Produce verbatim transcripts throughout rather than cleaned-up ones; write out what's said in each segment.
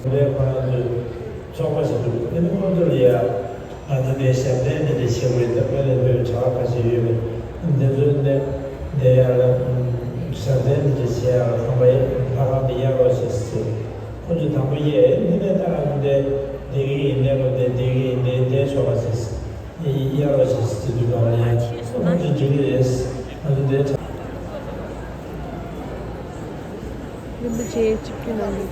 ལས་ཁོ་རང་ཚོའི་ཚོགས་པ་ཞིག་འདུག་ཨ་ནི་ཁོང་ཚོ་ལ་ཡ། ང་ཚོ་འདིར་ཞབས་བརྟན་འདི་འདྲ་བྱེད་དགོས་ཡོད། ད་དཔེ་ལ་བོད་གྲྭ་པ་ཁ་ཤས་ཡོད་པས། འདི་ཚོ་འདི་འདི་ཡར་ལ་ཞབས་བརྟན་འདི་འདྲ་བྱེད་ཡག་ལ་ཁང་པ་ལྷ་ཁང་འདི་གཡར་རོགས་བྱེད་ཟེར། ཁོ་ཚོས་དང་པོ་གཡར་ནི་ནས་ད་ང་ཚོ་འདི་བསྡད་ཀྱི་ཡིན། གནས་སྐབས་འདི་བསྡད་ཀྱི་ཡིན། འདི་འདི་ཆོག་པ་ཟེར། གཡར་རོགས་བྱེད་ཟེར་དུས་ག་ལ་ཡང་ཁོ་ཚོ་འགྲིག་གི་རེད། ང་ཚོ་འདི། རིན་པོ་ཆེ་གཅིག་གྱུར་ནང་ནས།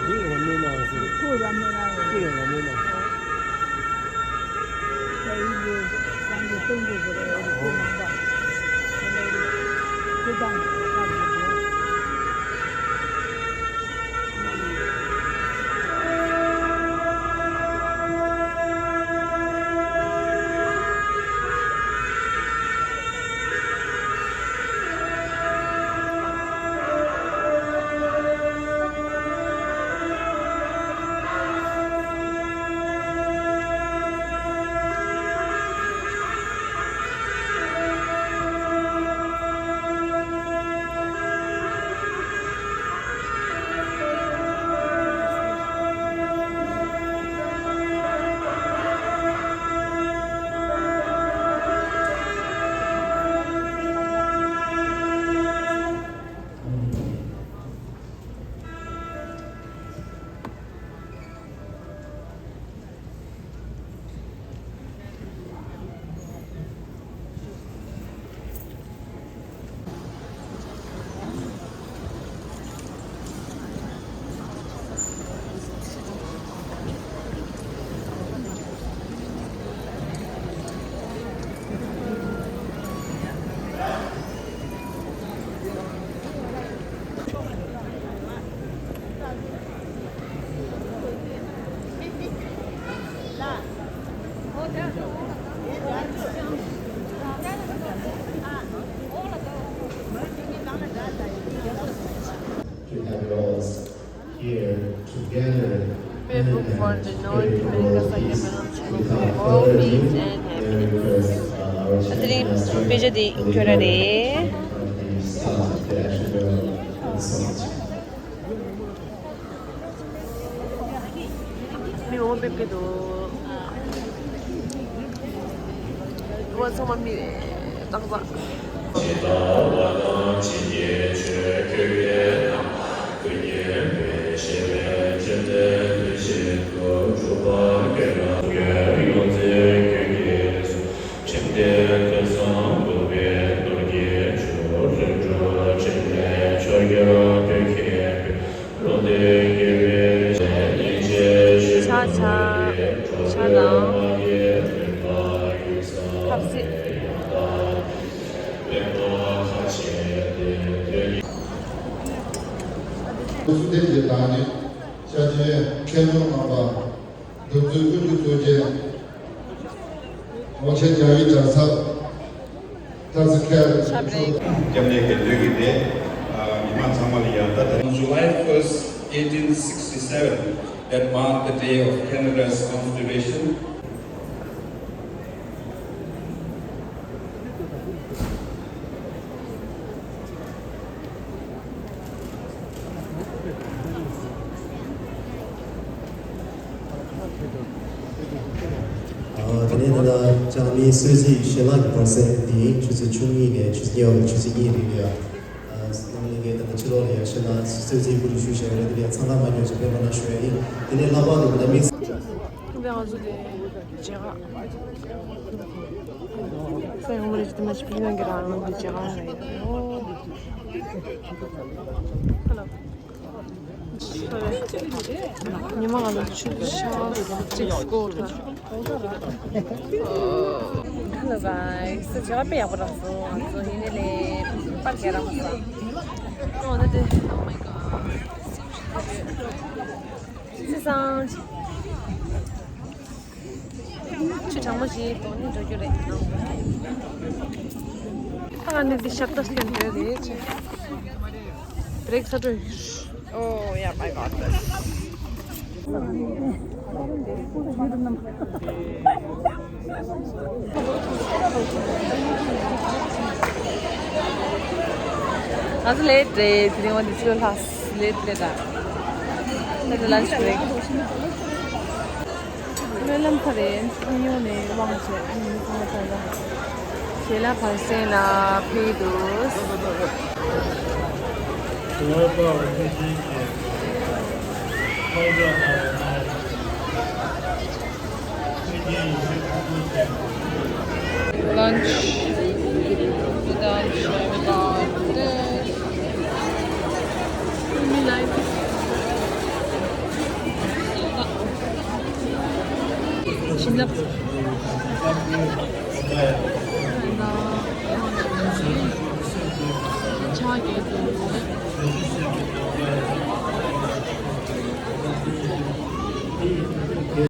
འདི་ར་མེན་ནང་ཟེར། ཁོ་ར་མེན་ནང་། ཁོ་ར་མེན་ནང་། ད་ཡིན་གྱི་སངས་རྒྱས་སྟོན་དགོས་དགོས་རེད། རི་ཁྲོད་ནང་པ། དེ་ལས་ཁྱེད་དང་ཁ་བརྗེ་དགོས། To have you all here together. We look for the North America Sacramento with all peace and happiness. ཨ་ནི་དཔེ་ཆ་འདི་ཁྱོད་རང་རེད། མི་འོང་ཕེབས་ཀྱི་འདུག་ཨ་ཚང་མ་མི་རེད། རྟག་པར། ཆ་ཆ་ཆ་དང་ཐབས་ཤེས། སུ་དེ་རྗེས་དང་ནི་ཤ་ཆེན་མཁན་སློབ་རྣམ་པ། འདུ་འཛོམས་ཀུན་གྱི་གཙོ་མཁན། ངོ་ཆེ་རྒྱ་བོད་གྲྭ་ཚང་། ཐ་ཚི་ཁེལ། སྐྱབས་གནས་དགེ་འདུན་གྱི་སྡེ། ཨ། མི་མང་ཚང་མ་ལ་ཡང་ད་ད། On July first, eighteen sixty-seven, that marked the day of Canada's constitution. ཨ། དེ་ནས་ད་ལྟ་ལྕགས་མའི་གསོལ་ཚིགས་ཞལ་ལག་གི་བར་གསེང་དེ་ཆུ་ཚོད་བཅུ་གཉིས་ནས་ཆུ་ཚོད་ཉི་ཤུ་བར་ཆུ་ཚོད་གཉིས་རིང་ལ་ཡ། ཨ། ནང་ལས་ཀའི་ད་ལྟ་ཕྱི་ལོགས་ལ་ཡ་ཞལ་ལག་གསོལ་ཚིགས་པུ་རུ་ཞུ་བཞག་ཡོད་རེད། དེ་ལ་ཡ་ཚང་མ་མ་འགྱོད་ཅིག་ཕེབས་རོགས་གནང་ཞུ་ཡ་ཡིན། དེ་ནས་ལྷག་པར་དུ་ད་ལྟ་དམིགས། ང་ཚོ་དེ་མཇལ་ཁ། ས་ཡོང་མ་རེད་ཅེས་དེ་མ་ཞིག་ཕིག་ནང་གི་རང་ལ་དེ་མཇལ་ཁ་རེད། ཨོ། ཧེ་ལོ། ཉི་མ་ང་ཚོ་ཆུ་ཤ་གཅིག་སྐོར་ཐལ། ཧེ་ལོ་གྷའི་སི། ས་ཆ་དཔེ་ཡག་པོ་རག་སོང་། ང་ཚོ་ཡིན་ནའི་ལས་པར་རྒྱག་རག་མ་སོང་། ཨོ་ན་དེ། Oh my god. ཅི་སང་། ཆུ་གྲང་མོ་ཞིག་འཐུང་ནས་འགྲོ་རྒྱུ་རེད། ཨ་ནི་འདི་ཞབས་ཏོག་སྟོན་འདོད་རེད། བྲེག་ས་འགྲོ། Oh yeah, my god. ང་ཚོ་ལེཊ་རེད། དེ་རིང་བ་འདི་ཚོ་ལྷག་ལེཊ་རེད་ད། ད་ལན་ཆི་བྲེག། སྨོན་ལམ་ཁ་རེད། ཡོང་ནས་དབང་བྱས། ཨ་ནི་མི་ཚང་མ་ཚང་ལ་ཞལ་ལག་བར་གསེང་ལ་ཕུལ་འདུག། Lunch. Lunch. བྱིན་རླབས། ཕྱག་གི་འདུག།